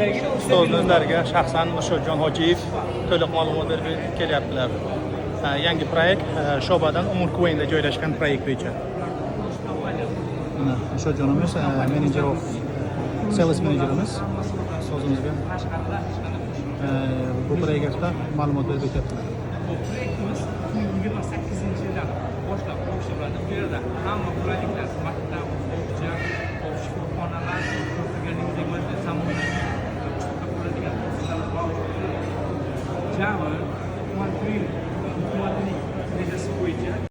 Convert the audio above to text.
Ustozni o'zlariga shaxsan Murshodjon Hojiyev to'liq ma'lumot berib kelyaptilar. Yangi proyekt, Shobadan Umurquvaynda joylashgan proyekt bo'yicha. Mana Murshodjonimiz, manager of sales menejerimiz ustozimizga bu proyekt haqida ma'lumot berib ketyaptilar. Bu proyektimiz 2028-yildan boshlab qurilishi bo'ladi. Bu yerda hamma qulayliklar: maktab, bog'cha, shifoxonalar, ko'rib turganingizdek, mana zamonaviy qishloqda quriladigan ofislar mavjud. Jami hukumatning rejasi bo'yicha